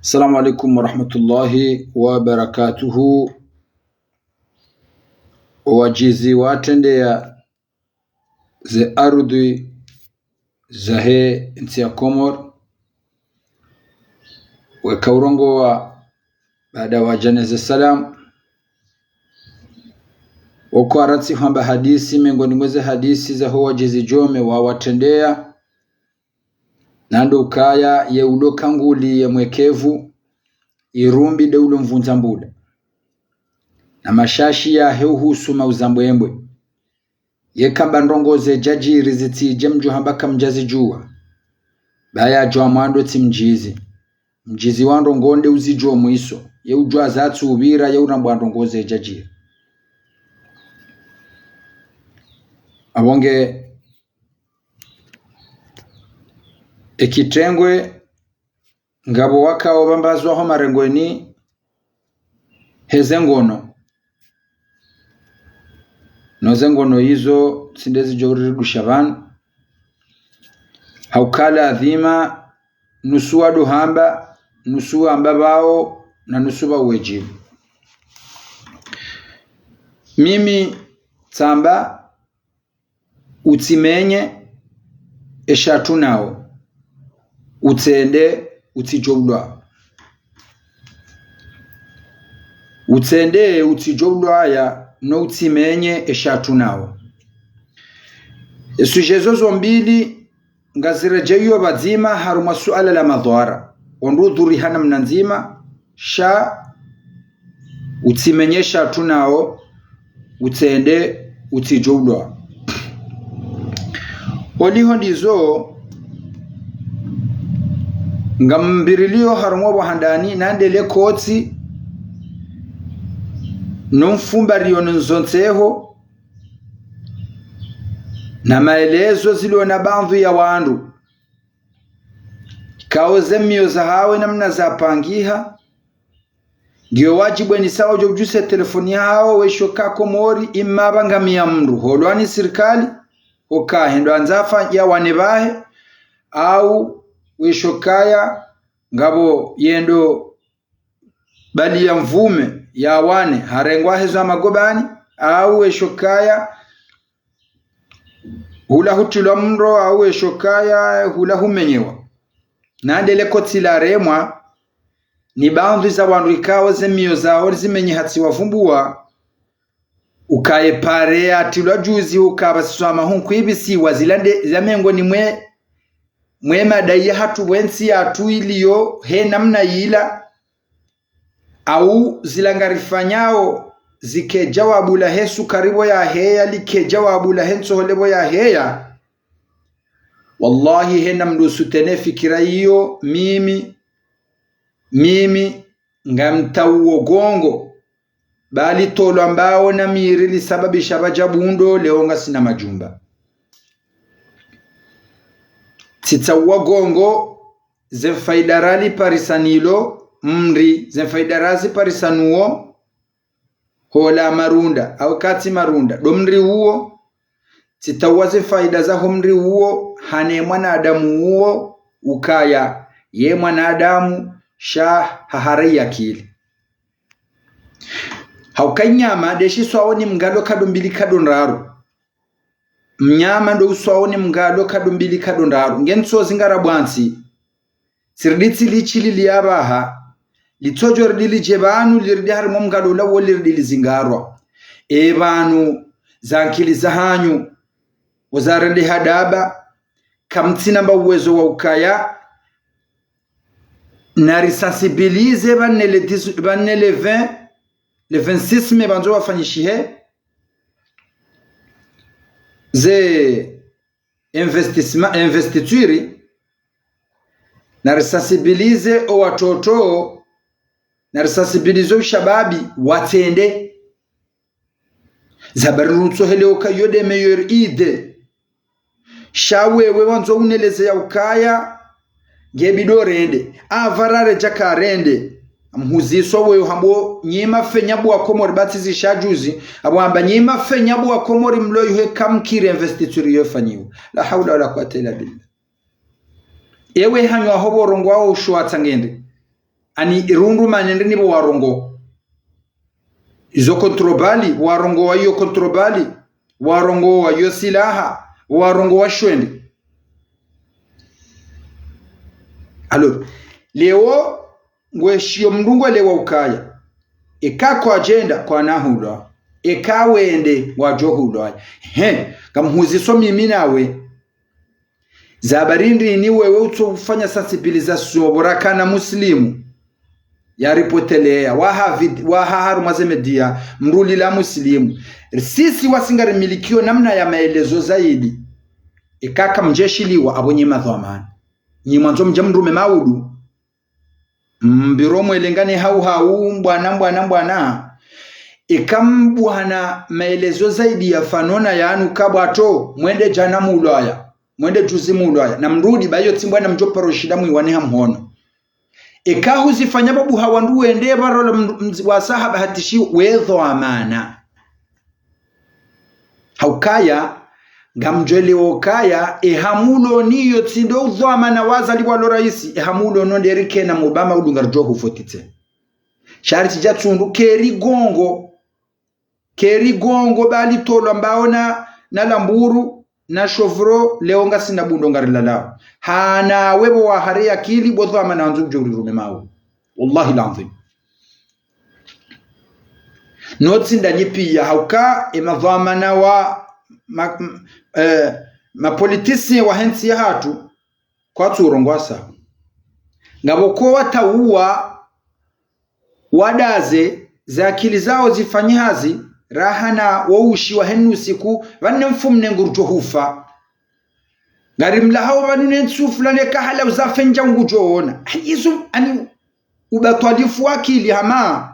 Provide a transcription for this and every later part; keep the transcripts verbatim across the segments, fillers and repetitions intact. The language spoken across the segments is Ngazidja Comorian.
Assalamu alaikum warahmatullahi wabarakatuhu. Owadjizi watrendeya ze ardhwi zahe ntsi ya Komori, weka urongowa baada wadja neze salamu. Oko aratsi hwamba hadisi, mengoni mweze hadisi zaho wadjizi djome wawatrendeya, na ndo ukaya ye ulo kanguli ye mwekevu, irumbi nde ulo mvundza mbuda. Na mashashi yahe uhusu mauzambwembwe. Yeka mba ndrongoo zedjadjiri zitsidje mdjo hamba kamdjazidjuwa, ba yadjuwa mwando tsi mdjizi. Mdjizi wa ndrongoo nde uzidjuwo mwiso, ye udjuwa zatsi upvira, ye urambwa ndrongoo zedjadjiri. Apvo nge ekitrengwe ngapvo wakao pvambazwa ho marengweni heze ngono. No ze ngono izo tsi nde zidjo urirudusha pvanu. Hauka ladhima nusu wado hamba, nusu wamba pvao, na nusu pvao wedjibu. Mimi tsamba utsimenye esha tsunao, utsende utsidjo ulwa. Utsende utsidjo ulwaya no utsimenye esha tsunao. Esuje zozo mbili ngaziredjeyo pvadzima harumwa suala la madhwara. Wandru udhuri ha namna ndzima, sha utsimenye esha tsunao, utsende utsidjo ulwa. Oliho ndizo ngambirilio harumwa pvo handani, nandele kotsi, no mfumbariyo no nzontseho, na maelezo zilo na baadhwi ya wandru. Ikao ze mio zahawo namna zapangiha, ngiyo wadjibu eni sawa djo udjuse telefoni yahawo, wesho ka Komori, imma pvangamiya mndru holwani sirikali, oka hendo andza fa yawane pvahe, au wesho kaya ngapvo yendo bali ya mvume yawane harengwa hezo magobani, au wesho kaya hula hutrilwa mndro, au wesho kaya hula humenyewa. Nandele kotsi laremwa ni baadhwi za wandru ikao ze mio zawo zimenye hatsi wavumbuwa, ukaye pare yatrilwa juzi, uka pvasiswa mahunku ipvisiwa, zila nde, zila mengoni mwe, mwe madai yahatru pvwentsi yatru iliyo he namna yila, au zila ngarifanyao zike djawabu lahe sukari pvo yaheya, like djawabu lahe ntsohole pvo yaheya. Wallahi, hena mndru usutene fikira iyo, mimi, mimi, ngamtawuo gongo, bali tolwa mbao na miri lisababisha pvadja bundo, leo ngasina majumba. Tsitsawuwa gongo, ze faida rali parisanilo, mri, ze faida razi parisanuo, hola marunda, au katsi marunda, ndo mri uwo, tsitawuwa ze faida zaho mri uwo, hane mwanadamu uwo, ukaya, ye mwanadamu, sha hahara ye akili. Hauka nyama, ndeshiswao ni mngalo kado mbili kado ndraru. Mnyama ndo uswao ni mngalo kado mbili kado ndraru. Nge ntso zingara bwantsi. Tsiridi tsili tshili liya pvaha. Litsodjo ridi lidje pvanu, liridi harimwa mngalo ula wo liridi lizingarwa. E pvanu, za nkili zahanyu, oza rende hadaba, kamtsina mba uwezo wa ukaya, nari sensibiliser pvanu le dix, pvanu le vingt, le vingt-six mai pvandzo wafanyishihe ze investissement, investiture, nari sensibiliser o watoto, nari sensibiliser o shababi, watsende. Zabari rutsohele oka yo nde meilleure idée. Sha wewe wandzo uneleze ya ukaya, nge bidi rende. Apvara redja ka rende. Amhuziswa wewe hambwa nyi mafenya bo wa Komori batsi zisha juzi. Apvo hamba nyi mafenya bo wa Komori mlo yuhe kamkiri investiture yo fanyiwa. La hawla wala quwwata illa billah. Ewe hanyu aho pvo warongowa wo ushuwa tsa ngende. Ani irundu manende ni pvo warongowa. Izo kontrobali, warongowa iyo kontrobali, warongowa iyo silaha, warongowa shwende. Alors, leo, ngweshiyo mndru ngwelewa ukaya. Eka kwadjenda kwana hulwa. Eka wende wadjo hulwa. He, ngamhuziso mimi nawe. Za habari ndrini wewe utsofanya sensibilisation pvo rakana muslimu. Yaripoteleya, waha vid-, waha harumwa ze média, mndru lila muslimu. Sisi wasi ngarimilikio namna ya maelezo zaidi. Eka kamdjeshiliwa apvo nyi madhwamana. Nyi mwandzo mdje mrume maudu. Mbiro mwelengane hau hau, mbwana, mbwana, mbwana. Eka mbwana maelezo zaidi ya fanona yanu kabwato, mwende djana mulwaya, mwende juzi mulwaya, na mrudi bayo tsimbwana mdjo paro shida mwiwane ha mhono. Eka huzifanya babu ha wandru wende paro la mndru, mndru wa sahaba hatishi we dhwamana. Haukaya, ngamdjwelewo kaya, ehamu lo niyo tsi ndo udhwamana wazalipvwa lo raisi, ehamu lo no nde rikena mubama udu ngaridjo hufotitse. Sha ritsidja tsundu, keri gongo, keri gongo bali tolwa mbao na, na lamburu, na shovro, leo ngasina bundo ngarilalao. Hana we pvo wahare yakili, pvo dhwamana wandzo udjo urirume mau. Wallahi l'adhwim. Notsi ndanyi piya hauka, e madhwamana wa, ma, m-, eh, ma politiciens wa hentsi yahatru, kwatsu urongowa sa. Ngapvo ko watauwa, wadaze, ze akili zao zifanyi hazi, raha na wo ushi wa henu siku, pvanu ne mfumne ngurudjo hufa. Ngarimlahao pvanu ne ntsu fulani eka hala uzafe ndja ngudjo ona. Ani izo, ani ubatwalifu wa akili hama.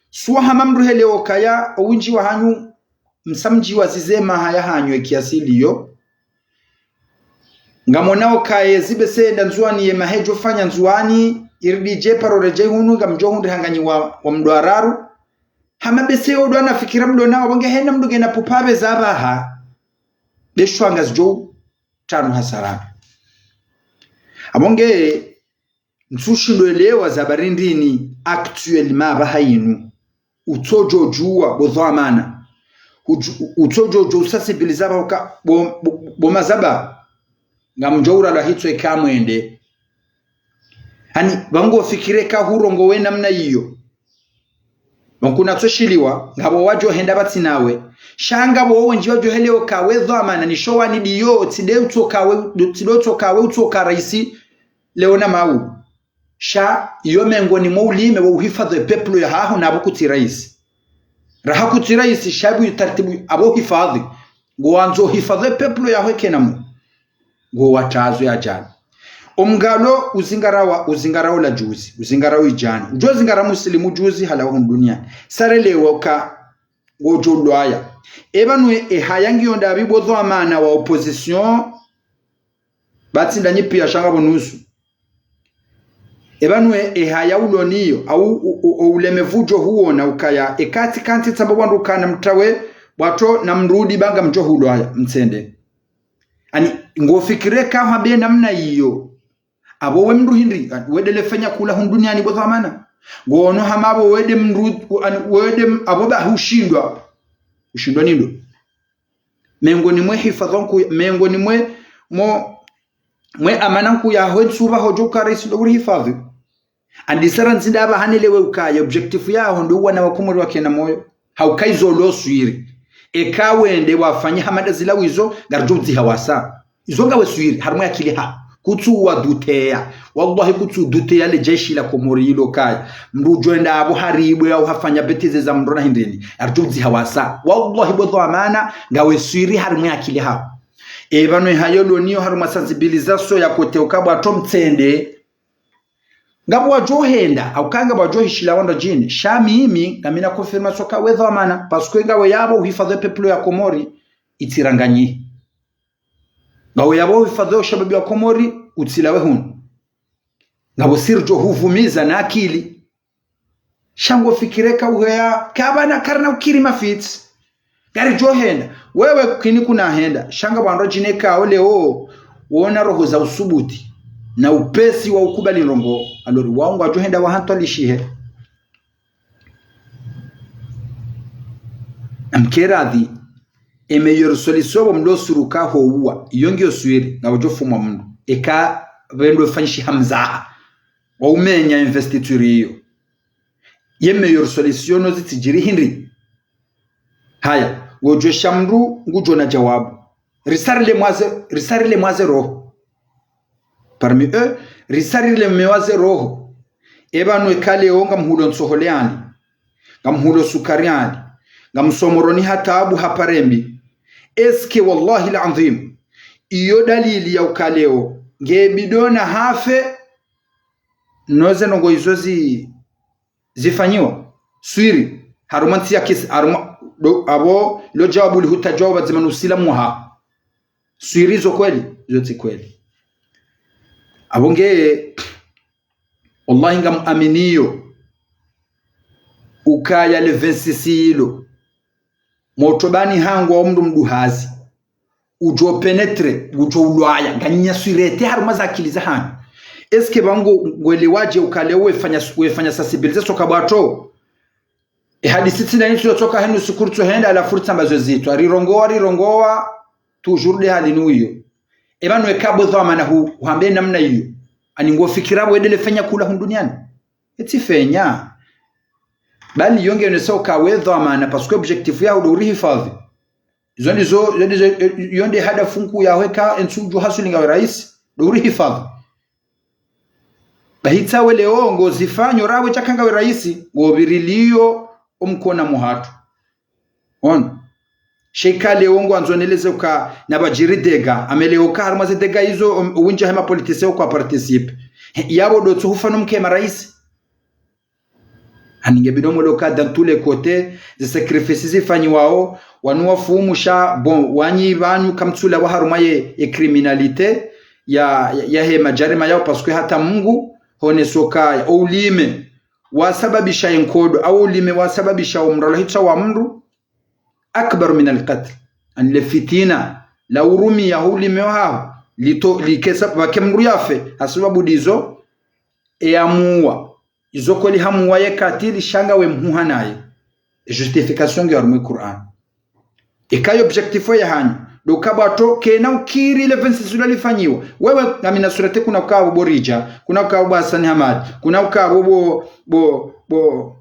Suwa hama mndru helewo kaya, owindji wa hanyu, msamdji wa zize maha ya hanyu ekiasili yo. Ngamonao kaye zibe senda Ndzuwani ye maha edjo fanya Ndzuwani, iridi dje paro redjei hunu, ngamdjo hundri hanganyi wa, wa mndru araru. Hama bese yo dwana fikira mndru nao, pvo nge hena mndru ngena pupa be za pvaha. Be shwanga zidjo tanu hasarana. Apvo nge, ntsu shindo elewa za habari ndrini actuellement apvaha inu. Utsodjo djuwa pvo dhwamana. Udju-, utsodjo djo usensibiliza pvauka pvo, pvo, pvo mazaba. Ngamdjo uralwa hitswe kamwende. Ani, pvangu fikire ka hurongowe namna iyo. Pvangu natsoshiliwa, ngapvo wadjo henda pvatsi nawe. Sha ngapvo wendji wadjo helewo kawe dhwamana, ni sho wani diyo, tsi nde utsokawe, tsi nde utsokawe, utsoka raisi, leo na mau. Sha, iyo mengoni mwa ulime wa uhifadhwi e peuple yahaho na apvo kutsi raisi. Raha kutsi raisi, sha pvo utaratibu apvo uhifadhwi. Ngo wandzo uhifadhwi e peuple yaho ekena mu. Ngo watazo ya djana. Omngalo uzingarawa, uzingarawo la juzi, uzingarawo idjana. Udjo zingara muslimu juzi halawa hunu duniani. Sare lewo ka ngodjo lwaya. Epvanu e, ehaya ngiyo ndapvi pvo dhwamana wa opposition. Pvatsi ndanyi piya sha ngapvo nusu. Epvanu e, ehaya ulo niyo, au u, u, u, ulemevu djo huwona ukaya, eka tsi kantsi tsamba wandru kana mtawe, bwato na mrudi pvanga mdjo hulwaya, mtsende. Ani, ngo fikire ka hwambe namna iyo. Apvo we mndru hindri, wedele fanya kula hunu duniani pvo dhwamana. Ngono hama apvo wede mndru, ani, wede m-, apvo ba hushindwa. Ushindwa ni ndo. Mengoni mwe hifadhwi nkuu, mengoni mwe, mo, mwe amana nkuu yaho ntsu pvaho djo uka raisi ndo uri hifadhwi. Andisara nzinda apvaha nelewe ukaya, objectif yaho ndo uwana wa Komori wakena moyo. Hauka izo lo swiri. Eka wende wafanye hama nda zila wizo, ngaridjo udziha wasa. Izo ngawe swiri, harumwa akili ha. Kutsu wa duteya. Wallahi kutsu duteya le jeshi la Komori ilo kaya. Mndru udjo enda apvo haribwe au hafanya bêtise za mndru na hindrini. Ngaridjo udziha wasa. Wallahi pvo dhwamana, ngawe swiri harumwa akili ha. Epvanu ehayo lo niyo harumwa sensibilisation ya kote uka bwato mtsende. Ngapvo wadjo henda, au ka ngapvo wadjo hishila wandru djini. Sha mimi, ngamina confirmation ka we dhwamana, parce que ngawe yapvo uhifadhwi e peuple ya Komori, itsiranganyi. Ngawe yapvo uhifadhwi o shababi wa Komori, utsilawe hunu. Ngapvo siri djo huvumiza na akili. Sha ngo fikire ka uheya, ka pvana karina ukiri mafitsi. Ngaridjo henda. Wewe kini kuna henda. Sha ngapvo wandru djini ka ole o, wona roho za usubuti. na upesi wa ukubali ndrongoo, alors wao ngwadjo henda wahantwalishihe. Namkeradhi, e meilleure solution bo mlo suruka ho uwa, iyo ngiyo swiri, ngapvodjo fumwa mndru. Eka pvendro fanyishiha mzaha, wa umenya investiture iyo. Ye meilleure solution no zitsidjiri hindri? Haya, ngodjo sha mndru, ngudjo na djawabu. Risarile mwaze, risarile mwaze roho. Parmi eux, risarile mwaze roho. Eba nwe kale o ngamhulo ntsohole ani, ngamhulo sukari ani, ngamsomoroni ha taabu ha parembi. Est-ce que, wallahi l'adhwim, iyo dalili ya ukaleo nge bidona hafe? Noze ndrongoo izo zi, zifanyiwa swiri harumwa ntsi ya kis, harumwa, do, abo lo djawabu lihutajwa pvadzima no usilamu waha. Swiri zo kweli? Zo tsi kweli. Abo nge, wallahi ngam aminiyo ukaya le vingt-six ilo, motobani hangu wa mndru mduhazi, udjo pénétrer, udjo ulwaya, nganyina swirete harumwa za akili zahanyu. Est-ce que pvangu ngwelewadje ukale wefanya, wefanya sensibilisation kabwato? E hadisi tsina nitsu yotsoka henu sukuru tso henda, halafu ritsamba zo zitwa. Rirongowa, rirongowa, toujours de hali nu iyo. Eba nwe kabo dhwamana hu, uhambe namna iyo. Ani ngofikira wedele fenya kula hunu duniani? Etsi fenya. Bali yo nge nesa uka we dhwamana, parce que objectif yaho ndo urihifadhi. Izo ndizo, izo ndizo, yo nde hadafu nkuu yaho eka entsi udjo hasuli ngawe raisi, ndo urihifadhi. Bahi tsa we leo ngozifanyo rawe tsaka ngawe raisi, ngopvirilio omkona muhatru. Ono. Sha eka leo ngwandzo neleze uka na pvadjiri dégâts, ame leo ka harumwa ze dégâts izo, um, uwindji wahe ma politiciens ukwa participer. He, yabo ndo tso hufa no mke maraisi. Ani nge bidon mwelo ka dans tous les côtés, ze sacrifices zifanyiwao, wanu wafumu sha, bon, wanyi pvanu kamtsula wa harumwa ye, ye criminalité, ya, ya, yahe madjarima yao, parce que hata Mungu, hone soka, o ulime, wasababisha ye nkodo, au ulime wasababisha omralo hitswa wa mndru, akbar min al-qatl. Ani le fitina, la urumia ho ulime wahaho, lito, likesa, pvake mndru yafe, hasababu ndizo, e amuwa. Izo kweli hamuwa ye katili sha ngawe mhuha naye. E justification ngiyo harumwa Qur'an. Eka yo objectif yahanyu ndo kabwato kena ukiri le vingt-six ula lifanyiwa. Wewe ngamina surete kuna ukabo bo Ridja, kuna ukabo bo Hassan Hamadi, kuna ukabo bo, bo, bo,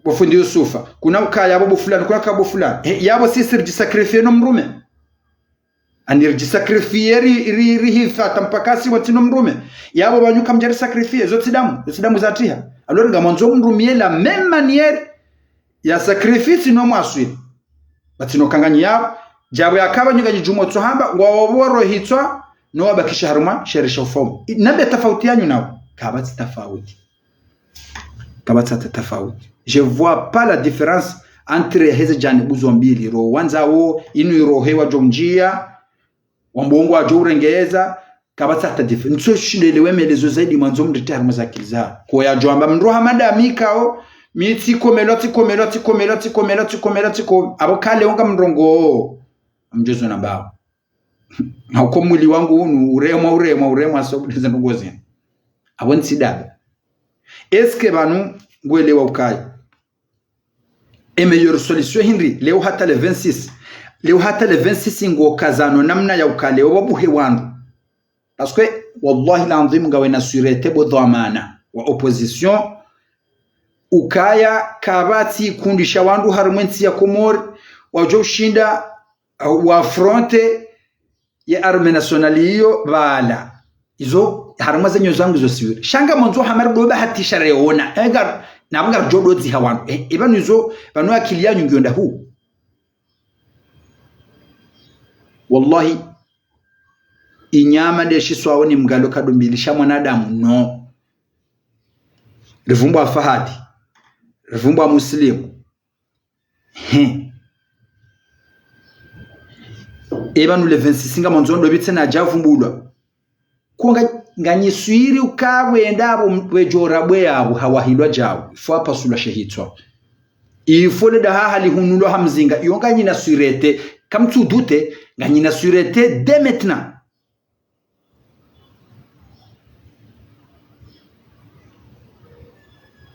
bo fundi Yusufa, kuna ukaya bo, bo fulani, kuna ukabo bo fulani. He, yabo sisi ridjisacrifier no mrume. Ani ridjisacrifier ri, ri, rihifata mpaka si watsi no mrume. Yabo pvanyu kamdjari sacrifier, zo tsi damu, zo tsi damu zatriha. Alors ngamwandzo mrumie la même manière ya sacrifice no mwaswi. Batsi no kanganyi yabo, djabu yakaba nyuka djidjumo tso hamba, ngwawo boro hitswa, no wabakisha harumwa, sherisha ufomu. I, nambe tafauti yanyu nawo, kabatsi tafauti. Kabatsi hata tafauti. Je vois pas la différence entre heze janibu zo mbili. Ro wandza wo, inu irohe wadjo mdjia, wambongo wadjo urengeza, kabatsi hata dif-, ntso shidelewe melezo zaidi mwandzo mrite harumwa za akili za. Ko yadjo amba mndru hamada mikao, mi tsikomelwa, tsikomelwa, tsikomelwa, tsikomelwa, tsikomelwa, tsiko-, abo kale onga mrongo. Mdjozo na bawo. Na uko mwili wangu unu, uremwa, uremwa, uremwa, so, ndeze ndrongo zinu. Abo ntsi dada. Est-ce que pvanu ngwelewa ukaya e meilleure solution hindri, leo hata le vingt-six. Leo hata le vingt-six ngo kazano namna ya ukale, obabuhe wandru. Parce que, wallahi l'adhwim, ngawe na surete bo dhwamana wa opposition, ukaya kabatsi kundi sha wandru harumwa entsi ya Komori, wadjo ushinda, uh, wa affronter ye armée nationale iyo pvala. Izo harumwa ze nyo zangu zo siwiri. Sha ngamwandzo hamari ndo bahatisha reona. Enga, na pvanga ridjo ndo dziha wandru. E, e pvanu izo, pvanu akili yanyu ngiyo ndahu. Wallahi, inyama nde shiswawo ni mgalo kadumbilisha mwanadamu, no. Rivumbwa Fahadi. Rivumbwa Muslimu. He. E pvanu le vingt-six ngamwandzo ndo bitse na djavumbulwa. Ko nga, nganyiswiri ukabwe ndabo m-, bwe djora bwe yabo hawahilwa djawo. Fwa pasulwa shehitswa. Ifo le daha halihunulwa ha mzinga. Iyo nganyina surete. Kamtsu douter, nganyina surete dès maintenant.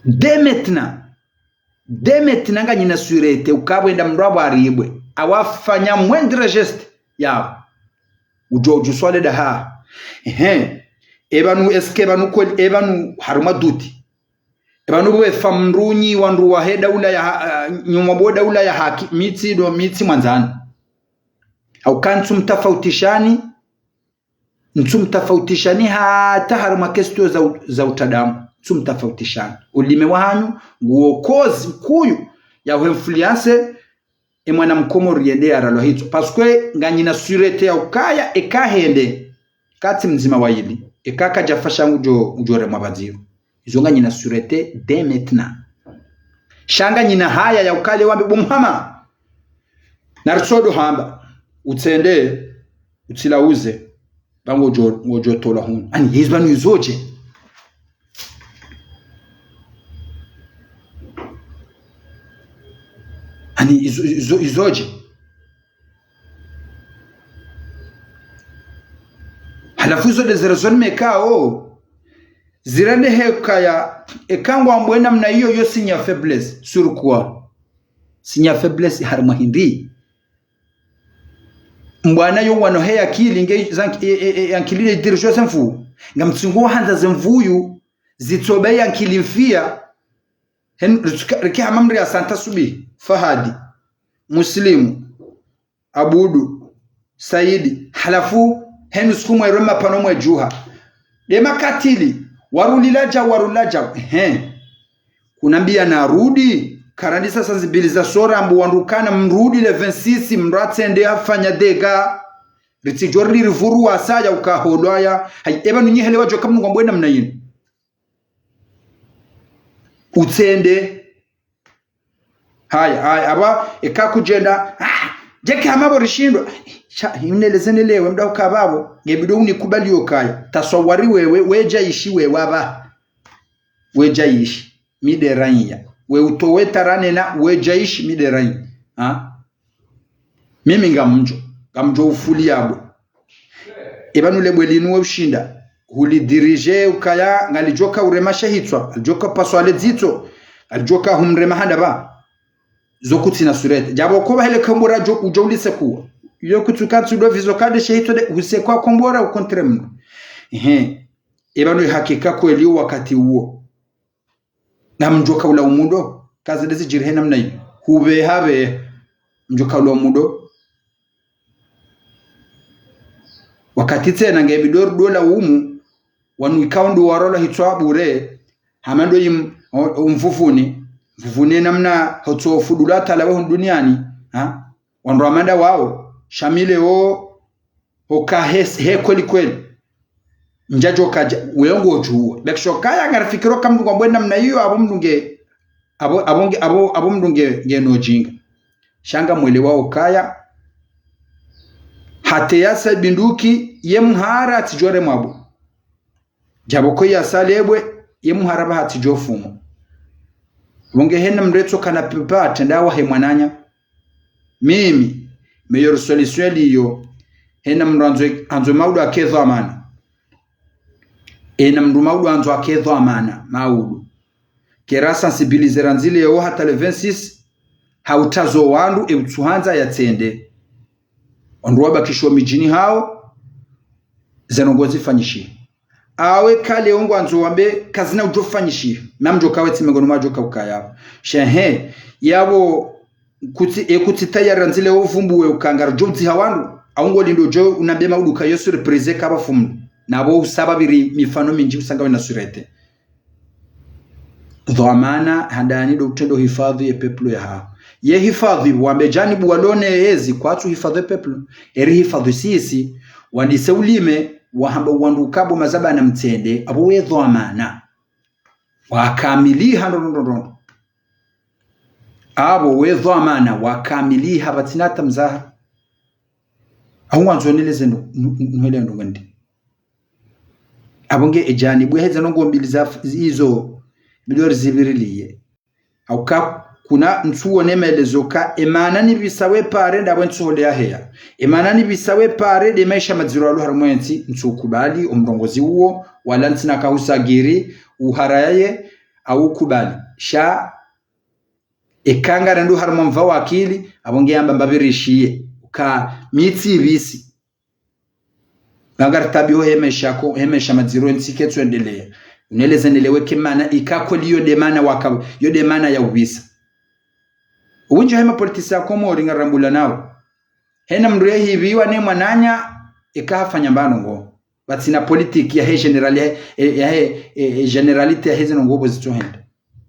Dès maintenant. Dès maintenant nganyina sûreté, uka pvwenda mndru apvo aribwe. Awafanya moindre geste. Yawo. Udjo, udjo swale daha. Ehe. Epvanu, est-ce que pvanu kweli, epvanu harumwa doute. Epvanu pvwefa mndru nyi wandru wahe daula ya ha-, ah, nyumwa bo daula ya haki, mi tsi ndo, mi tsi mwandzani. Hauka ntsu mtafautishani, ntsu mtafautishani hata harumwa question za u-, za utadamu. Ntsu mtafautishani. Ulime wahanyu, nguwo cause nkuu ya hu influence, e mwana mkomori yende yaralwa hitso. Parce que nganyina sûreté ya ukaya, eka hende, katsi mdzima wa ili, eka kadjafa sha ngudjo, ngudjo remwa pvadziro. Izo nganyina sûreté dès maintenant. Sha nganyina haya ya ukaya wambe bo Mhama. Naritsodo hamba. Utsende, utsilauze. Pvangu ngodjo, ngodjo tolwa hunu. Ani, yezi pvanu izodje. Ani, izo, izo, izodje. Halafu izo nde ze raisons mekao. Zirende hekaya, eka ngwambwe namna iyo yo signe ya faiblesse. Sur quoi? Signe ya faiblesse harumwa hindri. Mbwana yo wano he yakili nge zank-, e, e, e, yankili le dirijo ze mvu. Ngamtsingo handza ze mvuyu, zitsobe yankili mfia. Hen, ritsika, rike hama mri ya Santa Subi, Fahadi, Muslimu, Abudu, Saidi, halafu, henu siku mwero mapvano mwe djuha. Nde makatili, warulila dja, warulila dja, he. Kunambia narudi, karandisa saa zibili za sora, ambu wandru kana mrudi le vingt-six, mndru atsende afanya dega. Ritsidjo ri rivuru wasaya ukaholwaya. Hayi, epvanu nyi hele wadjo kamnu ngwambwe namna yinu. Utsende. Haya, haya, apva, eka kudjenda, ah, djeke hama pvo rishindwa. Sha, yuneleze nelewe, mda uka pvapvo, ngebidi unikubali yo kaya. Taswawari wewe, wedja ishi wewe apva. Wedja ishi, mi nde raiya. We utowe taranena, wedja ishi, mi nde raiya. Ha? Mimi ngamdjo, ngamdjo ufuli yabwe. Epvanu lebwe linu we ushinda. Huli dirige ukaya ngalidjoka urema she hitswa, ngalidjoka paswa le dzitso, ngalidjoka humrema handa pva. Zo kutsina sûreté. Djapvo ko pva hele kombora djo, udjo ulise kuwa. Yo kutsuka ntsu ndo vizo kade she hitswa nde, huse kwa kombora ukontre mno. Ehe. Epvanu hakika kweli wakati uwo. Na mdjoka ula umundo, kazi nde zidjiri he namna iyo. Hupve hapve, mdjoka ula umundo. Wakati tsena nge bidori dola umu, wanu ikao ndo warolwa hitswa bure, hama ndo yim, o, o mvuvuni, mvuvuni namna hotso fudula talawe hunu duniani, ha? Wandru wa manda wao, shamile o, hoka he, he kweli kweli. Ndjadjo kadja, wewe ngodjuwa. Bekisho kaya ngarifikiro ka mndru ngwambwe namna iyo, apvo mndru nge, apvo, apvo nge, apvo, apvo mndru nge, nge no djinga. Sha ngamwelewao kaya, hata yasa binduki, ye mhara atsidjore mwabwe. Djapvo ko yasa lebwe, ye mhara pvaha atsidjo fumo. Pvo nge hena mndru etso kana pipate ndawa he mwananya. Mimi, meilleure solution liyo, hena mndru andzo, andzo maudu ake dhwamana. Hena mndru maudu andzo ake dhwamana, maudu. Kera sensibiliser randzi leo hata le vingt-six, ha utazo wandru e utsuhandza yatsende. Wandru wabakisho midjini hao, ze ndrongoo zifanyishihe. Awe kale ongwandzo wambe kazina udjo fanyishiha. Namdjo kawe tsi mengoni mwa djo ka ukaya. Shehe, yapvo kutsi, e kutsi tayari randzi leo uvumbuwe uka ngaridjo udziha wandru. Au ngolindo djo unambe maudu ka yo surprise ka pvafu mndru. Na pvo usababiri mifano mindji usanga wena sûreté. Dhwamana handani ndo utrendo hifadhwi ye peuple yahaho. Ye hifadhwi wambe djanibu walone ezi kwatsu hifadhwi ye peuple. Eri hifadhwi sisi, wandise ulime, wahamba wandru kapvo mazabana mtsende, apvo we dhwamana. Wakamiliha ndo, ndo, ndo, ndo. Apvo we dhwamana, wakamiliha pvatsina hata mzaha. Au ngwandzo neleze ndo, nu-, nu-, nuhele ndo ngwende. Apvo nge edjanibu yahedza ndrongoo mbili za f-, izo, bidori zipviriliye. Hauka kuna ntsu wone maelezo ka, emana nipvisa we pare ndapvo ntsu hole yaheya. Emana nipvisa we pare nde maesha madziro alo harumwa entsi, ntsu kubali, omrongozi uwo, wala ntsina kahusagiri, uharayaye, au kubali. Sha, eka ngarendo harumwa mva wa akili, apvo nge yamba mbapvi rishiye. Uka mi tsi ipvisi. Ngaritabiho he maesha ko, he maesha madziro ntsi ketsu endelea. Uneleze nelewe ke mana, ika kweli yo nde mana waka, yo nde mana ya upvisa. Owundji he mapolitisi ya Komori ngarambula nao. Hena mndru yehipviwa ne mwananya, eka hafanya mbano ngo. Pvatsina politiki ya he general, ya he, ya he, e, e, generalite ya he zinu ngo pvo zitsohenda.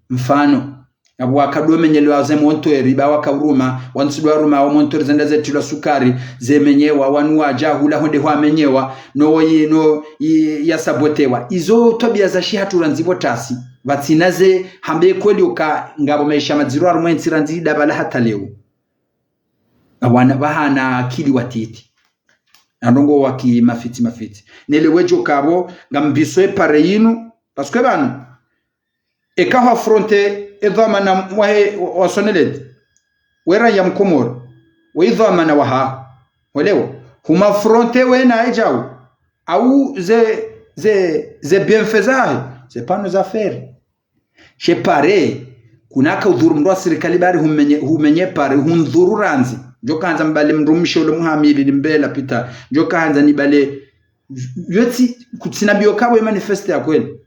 Mfano, apvo waka ndo menyelewa ze montori, ba waka uruma, wantsi ndo waruma, wa montori zenda zetilwa sukari, zemenyewa, wanu wadja hula honde hwamenyewa, no yi, no yi, ya sabotewa. Izo twabiya za shihatru randzi pvo tasi, pvatsina ze hambe kweli uka ngapvo maesha madziro harumwa entsi randzi dabala hata leo. Apvo wana pvahana akili watiti. Na ndrongo waki mafiti mafiti. Nelewe djo kapvo, ngambiso e pare yinu, parce que pvanu, eka hwa affronter e dhwamana wahe wa Soneled, we raya Mkomori, we dhwamana wahaho. Welewa? Huma affronter wena edjau. Au ze, ze, ze bienfaits zahe, c'est pas nos affaires. She pare, kunaka udhuru mndru wa sirikali bari humenye, humenye pare, hundhuru randzi. Ndjo kahandza mbale mndru mshe ule muhamili ni mbela pita. Ndjo kahandza nibale, yotsi, kutsina biyo kapvo ye manifeste ya kweli.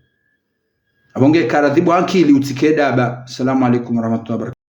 Apvo nge karadhibu ankili utsike daba. Assalamu alaikum warahmatullahi wabarakatuh.